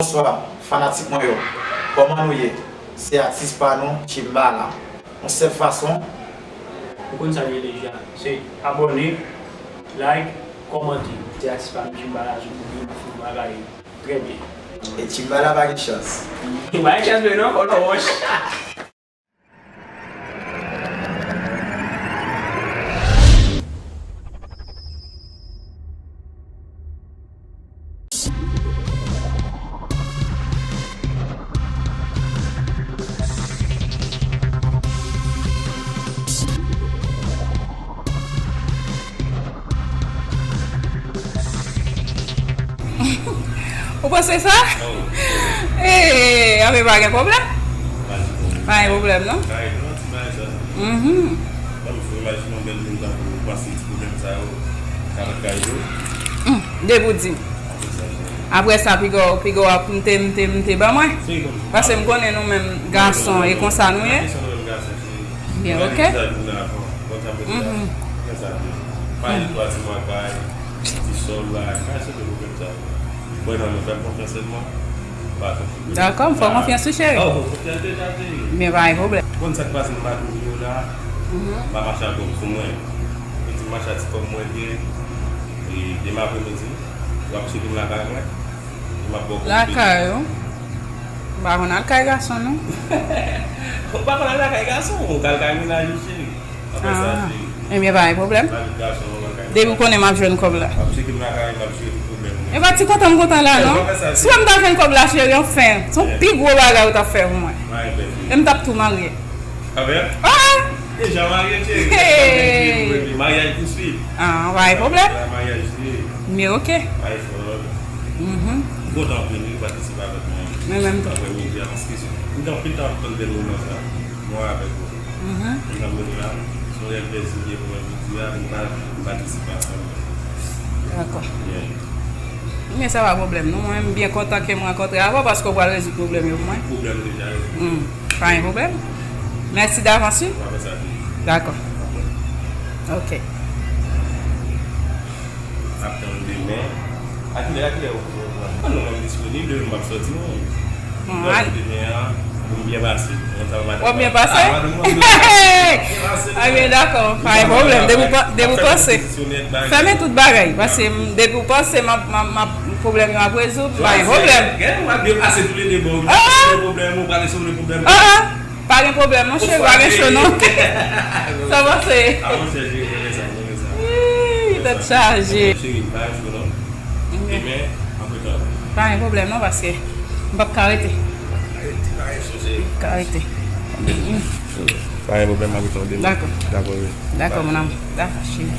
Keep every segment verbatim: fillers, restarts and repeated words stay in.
Bonswa, fanatik mwen yo. Kòman nou ye? Se atis pa nou, Chimbala. Yon sèl fason. Ou konn sa l ye deja. Se abòne, like, kòmante. Se atis pa nou, Chimbala, sou pou nou fè bagay trè byen. E Chimbala pa gen chans. Li pa gen chans, men non, kòlò wòch. Ou panse sa? Oh. Eh, anben pa gen pwoblèm. Pa gen pwoblèm. Pa gen pwoblèm, non? Pa gen pwoblèm, ti bagay sa. Mhm. Bon, fò imajine yon bèl moun tankou ou panse ti pwoblèm sa yo ka bat kay yo. Hmm, depi w di m. Apre sa, piga w, piga w ap mte, mte, mte ban mwen. Se konn. Paske m konnen nou menm gason, e konsa nou ye. Kesyon nou menm gason, se Byen, ok. Gade vizaj moun nan avan. Bon, sa pou sa. Mhm. Fè sa byen. Pa gen dwa ti makay, ti sòl la, pa gen pwoblèm sa. Mwen nan nou fè m konfyans sèlman. Pa konfyans. Dakò, m fè w konfyans tou, cheri. Oh, konfyans deja, cheri. Men pa gen pwoblèm. Konn sa k pase m pa kouri yo la. Mhm. M pa mache ak kòb sou mwen. Yo di m mache ak ti kòb mwen byen. E demen apremidi, w ap swiv m lakay mwen. M ap ba w kòb. Lakay ou? M pa konn al kay gason, non. Ou pa konn al lakay gason? Ou ka al kay mennaj ou, cheri. Apre sa, cheri. Ebyen, pa gen pwoblèm. Lavi gason, ou al kay mennaj. Depi w konnen m ap jwenn kòb la. M ap tcheke m lakay, m ap jere tout pwoblèm mwen. E pa ti kontan m kontan la, non? Si w wè m ta jwenn kòb la, cheri, anfen, se yon pi gwo bagay ou t ap fè pou mwen. E m t ap tou marye. Avè? Ah! Deja marye, cheri. Hey! Maryaj tou swit. Ah, pa gen pwoblèm. Maryaj li ye. Men ok. Pa gen pwoblèm. Mhm. M kontan anpil, wi, patisipe avèk mwen. Mwen menm tou. Aprèmidi a, paske m gen anpil tan ap tann bèl moman sa. Mwen avèk ou. Mhm. M nan mwen la. Se yon rèl plèzi li ye pou mwen jodi a, m pa, m patisipe ansanm. Dakò. Yeah. Men sa pa pwoblèm, non. Mwen, m byen kontan ke m rankontre avè w paske w pral rezoud pwoblèm yo pou mwen. Pwoblèm deja rezoud. Hmm. Pa gen pwoblèm. Mèsi davans, wi. W ap fè sa tou. Dakò. Ok. Ok. Ap tann demen. A kilè, a kilè ou, ou, ou, ou, non, non, m disponib, demen m ap sòti, non. Bon, donk, demen an, pou m byen pase. W ap byen pase? Ah, madanm mwen byen pase. Ah, byen dakò. Pa gen pwoblèm. Depi w pa, depi w panse. Fèmen tout bagay. Paske m, depi w panse, m ap, m ap, m ap, pwoblèm yo ap rezoud, pa gen pwoblèm. Gen, w ap byen pase tou le de bò. Ou gen pwoblèm, ou pral rezoud pwoblèm. Ah, ah. Pa gen pwoblèm, non, cheri, pa gen cho, non. Sa pase? Ah, monchè, cheri, mwen renmen sa, mwen renmen sa. Wi, tèt chaje. Cheri, pa gen cho, non. Demen, antre travay. Pa gen pwoblèm, non, paske m p ap ka rete. Pa gen cho, cheri. M p ap ka rete. Pa gen pwoblèm, m ap rete demen. Dakò. Dakò, wi. Dakò, mon amour. Dakò, cheri.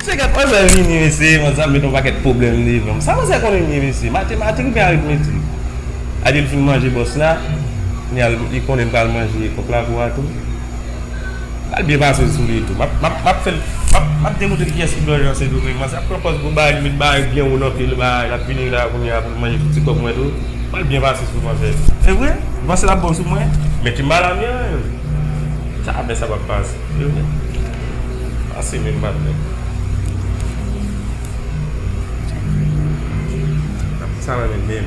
Mesye, gad manzè vini, mesye, manzè ap met yon pakèt pwoblèm devan m. Sa manzè konnen m ye, mesye? Matematik oubyen arithmetic? Epi l fin manje bòs la, li al, li konnen m pral manje kòk lakou a tou. Pral byen pase sou li tou. M ap, m ap, m ap fè l, m ap, m ap demontre l kiyès ki blan jan se tou vre. Kòmanse ap pran pòz pou bagay, li met bagay byen wo nan pye l, bagay, l ap vini la kounye a pou l manje tout ti kòb mwen tou. Pral byen pase sou mwen, frè. Se vre? Ou panse l ap bon sou mwen? Men ti malam yo, sa, men sa p ap pase. Se vre? Pase menm, patnè. Sa renmen menm.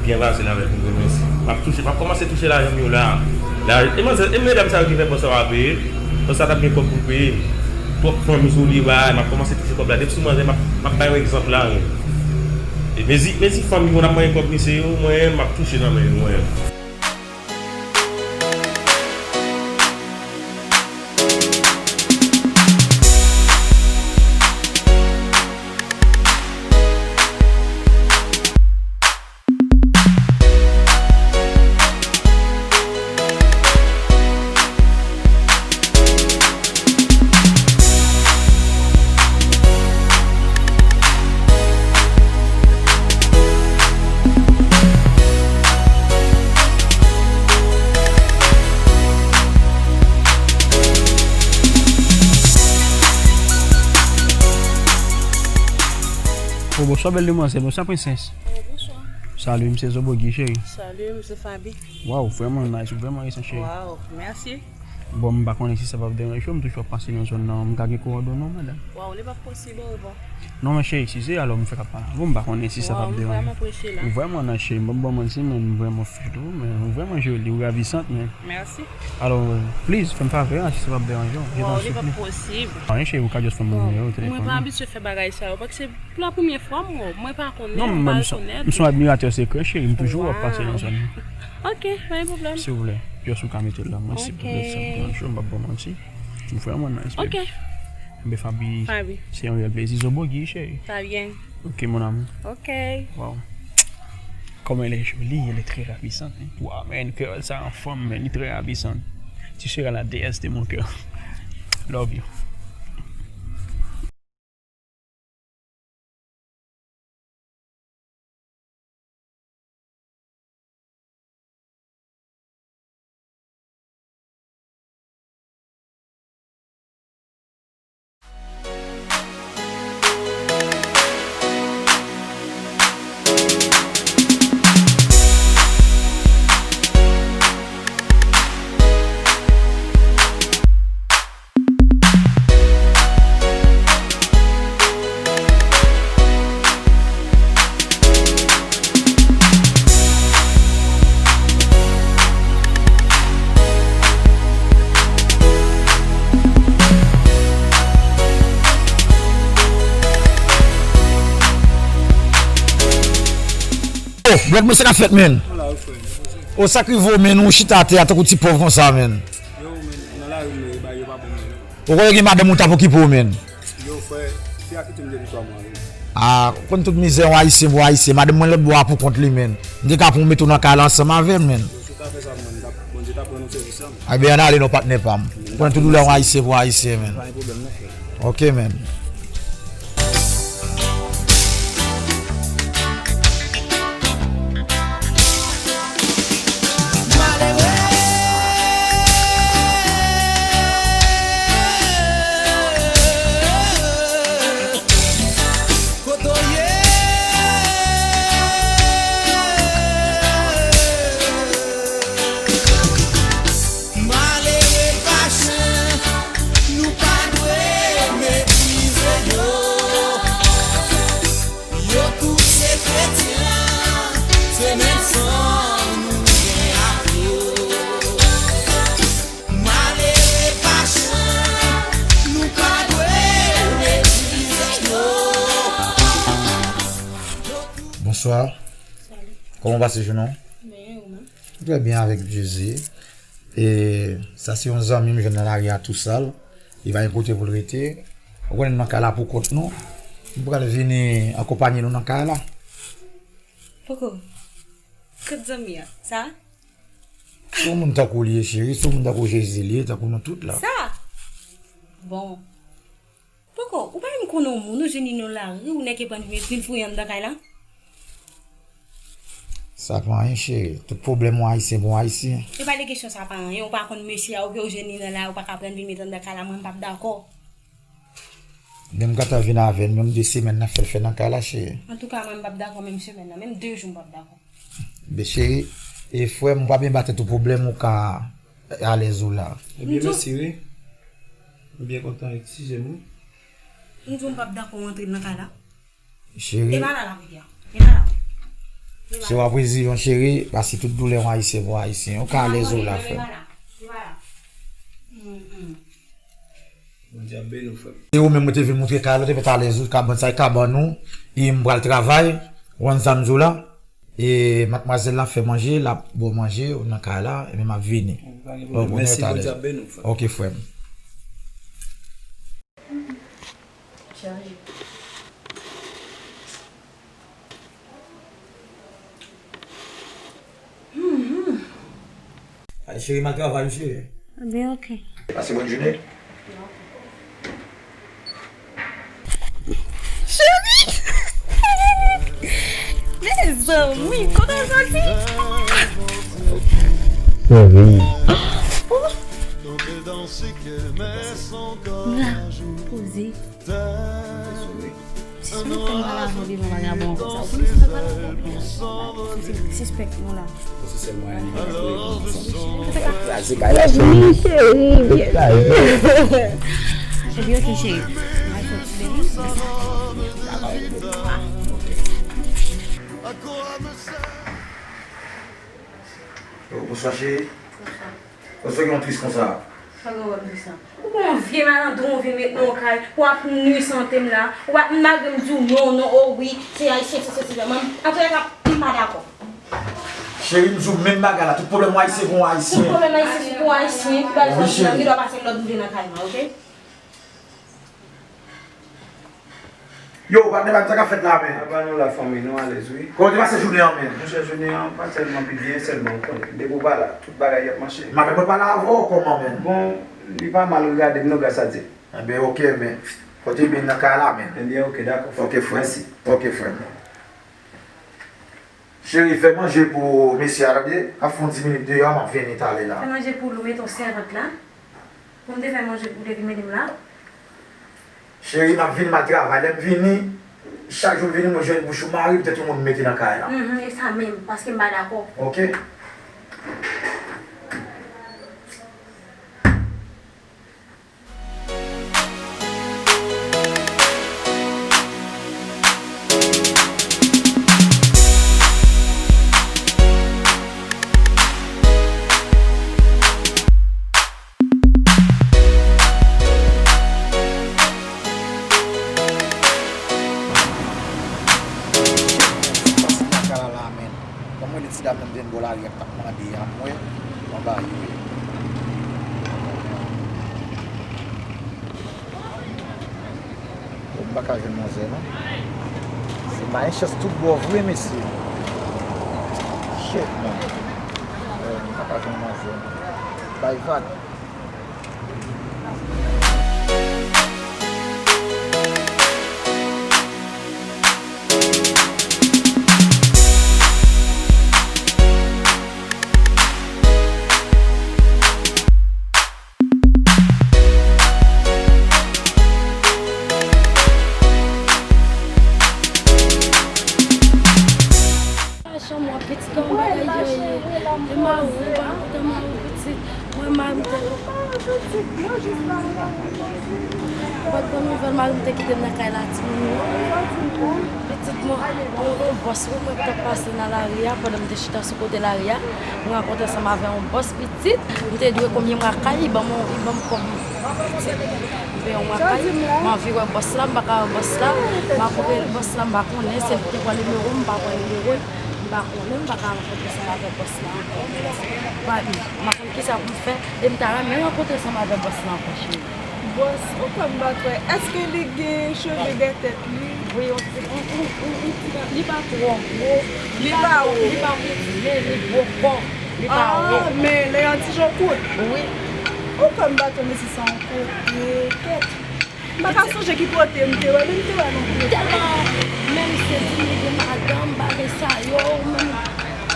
Byen pase l avèk nou, mèsi. M ap touche, m ap kòmanse touche lajan m yo la. La, e manzè, e medam sa yo ki fè bòs la pa peye. Bòs la t ap gen kòb pou l peye. Twòp fanmi sou li, bay, m ap kòmanse touche kòb la. Depi sou manzè, m ap, m ap bay yon egzanp la, wi. E mezi, mezi fanmi, moun ap manje kòb misye yo, mwen, m ap touche nan men yo, mwen. Oh, bonswa, bèl demwazèl. Bonswa, prensès. Oh, bonswa. Salut, m se Zobogi, cheri. Salut, m se Faby. Waw, vrèman nice, vrèman resan, cheri. Waw, mèsi. Bon, m pa konnen si sa p ap deranje w, m toujou ap pase nan zòn nan, m ka gen kowòdone w, madanm? Waw, li p ap posib, bon. Non, men cheri, si se alò m fèk ap pale avè w, m pa konnen si sa p ap deranje w. Waw, m vrèman apresye la. Ou vrèman nice, cheri, m p ap ba w manti, men m vrèman fè tou, men ou vrèman joli, ou ravisant, men. Mèsi. Alò, please, fè m favè a, si sa p ap deranje w. Waw, li p ap posib. Anyen, cheri, ou ka just fè m nimewo telefòn nan. Mwen pa abitye fè bagay sa yo, paske pou la premyè fwa m wè w, mwen pa konnen, m pa rekonèt ou. Non, m se yon admiratè sekrè, cheri, m toujou ap pase nan zòn nan. Ok, pa gen pwoblèm. Silvouplè, just ou ka mete l la, mwen, silvouplè, sa m pran jou, m p ap ba w manti. M vrèman nice, baby. Ok. Enben, Faby, Faby, se yon reyèl plezi. Zobogi, cheri. Sa byen. Ok, mon amour. Ok. Waw. Comment elle est jolie, elle est très ravissante, hein. Waw, men, kreyòl sa anfòm, men, li trè ravisant. Tu seras la déesse de mon cœur. Love you. Oh, Brad, men sa k ap fèt, men? O, sa k rive w, men, ou chita atè a tankou ti pòv konsa, men. Yo, men, nan lari m ye, bagay yo pa bon, men. Ou konnen gen madanm ou t ap okipe w, men. Yo, frè, fi a kite m depi twa mwa, wi. A, ou konn tout mizè yon Ayisyen pou Ayisyen. Madanm mwen lòt bò a pou kont li, men. M te ka pou m mete w nan kay la ansanm avè l, men. Yo, si w ta fè sa pou mwen, m t ap, Bondye t ap rann ou sèvis la, men. Ebyen, ann ale non, patnè pa m. Ou konn tout doulè yon Ayisyen pou Ayisyen, men. Pa gen pwoblèm, non, frè. Ok, men. Malere pa chen, nou pa dwe meprize yo. Yo tout se kretyen, se menm san nou gen ak yo. Malere pa chen, nou pa dwe meprize yo. Bonswa. Salut. Kòman w pase jounen w? Byen, ou menm? Trè byen, avèk Jezi. E sa se yon zanmi m jwenn nan lari a tousal. Li pa gen kote pou l rete. Ou konnen nan kay la pou kont nou. M pral vini akonpanye nou nan kay la. Poko. Kot zanmi an? Sa? Se yon moun tankou w li ye, cheri. Se yon moun tankou Jezi li ye, tankou nou tout la. Sa? Bon. Poko, ou pa menm konnen yon moun, ou jwenn li nan lari, ou nèk e pran vin, vin fouye anndan kay la? Sa pa anyen, cheri. Tout pwoblèm yon Ayisyen pou yon Ayisyen. E pa de kesyon sa pa anyen, ou pa konn mesye a, oubyen ou jwenn li nan lari, ou pa ka pran vin met anndan kay la, mwen m p ap dakò. Menm kanta vin avè n, menm de semèn n ap fè l fè nan kay la, cheri. Antouka, mwen m p ap dakò menm semèn nan, menm de jou m p ap dakò. Be cheri, e frè m, ou pa byen ba tèt ou pwoblèm, ou ka alèz ou la. Ebyen, mèsi wi. M byen kontan avèk ti jèn wi. M di w m p ap dakò w antre nan kay la. Cheri. E pa la l ap rete a. E pa la. Se w ap rezilyan, cheri, paske tout doulè yon Ayisyen pou Ayisyen. Ou ka alèz ou la, frè m. E pa la. E pa la. Mm, mm. Bondye ap beni w, frè m. E ou menm, mwen te vin montre kay la, te mèt alèz ou, kabann sa e kabann ou, e m pral travay, ou konn sa m di w la. E madmwazèl la fè manje, l ap ba w manje, ou nan kay la, epi m ap vini. Pa gen pwoblèm. Mèsi, Bondye ap beni w, frè m. Ok, frè m. Chaje. Ay, cheri, m al travay, cheri. Ebyen, ok. Pase bòn jounen. Cheri! Mezanmi, kote w soti? Cheri. Oh! La, poze. Ti Ou fè m pale avè w devan vagabon konsa. Ou konnen si m pral pale avè w, se sispèk nou la. Se sèl mwayen mwen ka koule pou mwen. Kraze kay la, cheri. Wi, cheri, byen. Epi, ok, cheri. Mwen fè ti bebe. Bonswa, cheri. Bonswa. Ou sot gen yon tris konsa? Sa gen wè m tris la? Ou gon vye malandron ou vin met nan yon kay, w ap nwi sante m la, w ap malgre m di w non, non, o wi, se ayisyen, se sesi, se la, m, antouka, m pa dakò. Cheri, m di w menm bagay la, tout pwoblèm w ayisyen pou yon ayisyen. Tout pwoblèm ayisyen se pou yon ayisyen, ki ba l fòs, li dwa pase lòd moute nan kay mwen, oke? Yo, patnè, pa di sa k ap fèt la, men. Apa nou la, fanmi, nou alèz, wi. Kòman w te pase jounen an, men? Monchè, jounen an pa tèlman pi byen, sèlman, ou konnen, depi w pa la, tout bagay y ap mache. Madanm mwen pale avè w kòman, men? Bon, li pa mal, regade m non, gras a Dye. Enben, oke, men. Kote men nan kay la, men? Enben, oke, dakò, frè. Oke, frè. Mèsi. Oke, frè. Cheri, fè manje pou mesye a, tande? Ap fè yon dis minit deyò a, m ap vini talè la. Fè manje pou li, ou mete yon sèvant la. Pou m te fè manje pou w te vin mete m la. Cheri, m ap vini, m al travay. Lè m vini, chak jou m vini, mwen jwenn bouch ou mare, poutèt yon moun m mete nan kay la. Mhm, e sa menm, paske m pa dakò. Oke. Pase nan kay la, la, men. Ban m rele ti dam nan m te jwenn bò lari a k t ap mande a, m wè, m ap ba yo ye. Bon, m pa ka jwenn manzè, non. Se pa yon chans tout bò vre, mesye. Shit, man. Eh, m pa ka jwenn manzè, non. Bay vag. Chanm w ap pitit kòman bagay yo ye. E mari w, ou pa kontan mari w pitit. Mwen mari m te. Ou pa t pran nouvèl mari m te kite m nan kay la timoun yo. Pitit mwen, yon, yon bòs wi mwen t ap pase nan lari a pandan m te chita sou kote lari a. Mwen rankontre ansanm avè yon bòs pitit. M te dwe konbyen mwa kay, li ban m, li ban m kòb pitit. M peye yon mwa kay. M anvi wè bòs la, m pa ka wè bòs la. M ap rele bòs la, m pa konnen, se li ki pran nimewo m, m pa pran nimewo l. M pa konnen, m pa ka rankontre ansanm avè bòs la ankò. M pa, m pa konn kisa pou m fè, e m ta renmen rankontre ansanm avè bòs la ankò, cheri. Bòs, ou kwè m pa t wè. Èske li gen cheve dèyè tèt li? Wi, yon ti, yon, yon, yon, yon ti, li pa twò gwo, li pa wo, li pa poutiye, li gwo kò, li pa wo. Ah, men lè yon ti jan kout. Wi. Ou kwè m pa t wè mesye sa ankò. Kèt. M pa ka sonje ki kote m te wè li, m te wè nan kote. Tèlman, menm se di m li gen madanm, bagay sa yo, menm,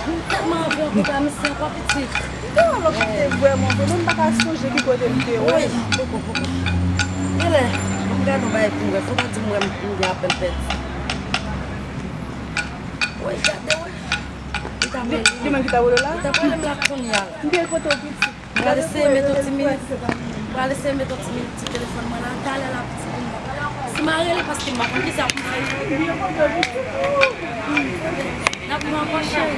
m tèlman anvi rankontre a misye ankò pitit. Te wè lòt kote vrèman vre, men m pa ka sonje ki kote m te wè. Wi, poko, poko. Genlè, m gade yon bagay pou m wè, fò w ta di m wè m, m gen apèl pèdi. Wi, gade, wi. Li ta rele m. Li menm ki ta rele w la? Li ta rele m la kounye a la. M te kote w pitit. M pral eseye mete yon ti minit. M pral eseye mete yon ti minit sou telefòn mwen la. Talè la, pitit mwen. Si m a rele, paske m pa konn kisa pou m fè. N ap pran ankò, cheri.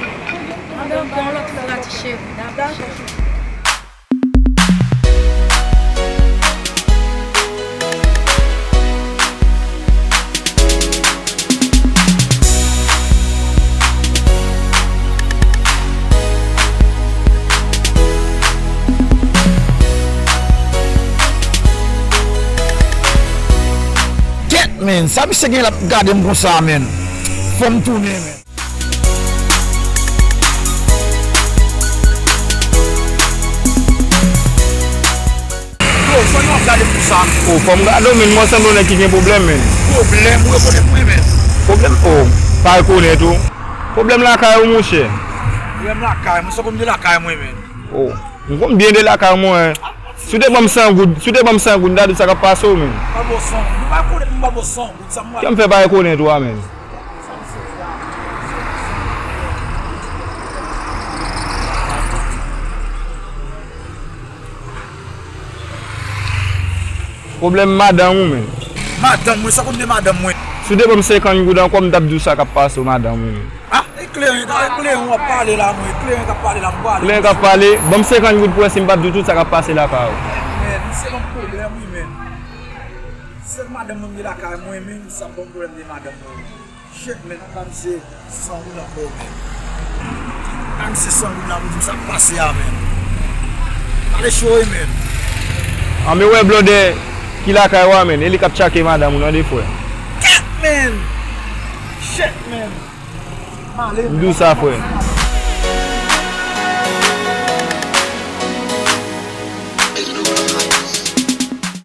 N ap pran ankò, lòt fwa, ti cheri. Dakò, cheri. Kèt, men, sa misye gen l ap gade m konsa, men. Fò m tounen, men. Yo, fò nou ap gade pou sa. O, fò m gade w, men mwen sanble yon nèg ki gen pwoblèm, men. Pwoblèm? Ou rekonèt mwen, men. Pwoblèm? O, pa rekonèt ou. Pwoblèm lakay ou, monchè. Pwoblèm lakay mwen, sa konn de lakay mwen, men. O, m konn byen de lakay mwen. Si w te ban m san goud, si w te ban m san goud, m ta di w sa k ap pase w, menm. Pa bon san, nou pa konnen pou m pa bon san goud, sa m wè. Kè m fè pa rekonèt ou a, menm. Pwoblèm madanm ou, menm. Madanm mwen, sa konn de madanm mwen. Si w te ban m senkant goud ankò, m t ap di w sa k ap pase w, madanm ou, menm. Ah, e kleren, e kleren w ap pale la, mwen. E kleren k ap pale la, m pale. Kleren k ap pale, ban m senkant goud pou wè si m p ap di w tout sa k ap pase lakay ou. Men, misye ban m pwoblèm, wi, men. Sèl madanm mwen gen lakay mwen, men sa ban m pwoblèm de madanm mwen. Shit, men, anba misye san goud ankò, men. Anba misye san goud la pou di m sa k pase a, men. Pale cho, wi, men. An, men wè blòdè ki lakay ou a, men. E li k ap tchake madanm ou nan de frè. Kèt, men. Shit, men. M di w sa, frè.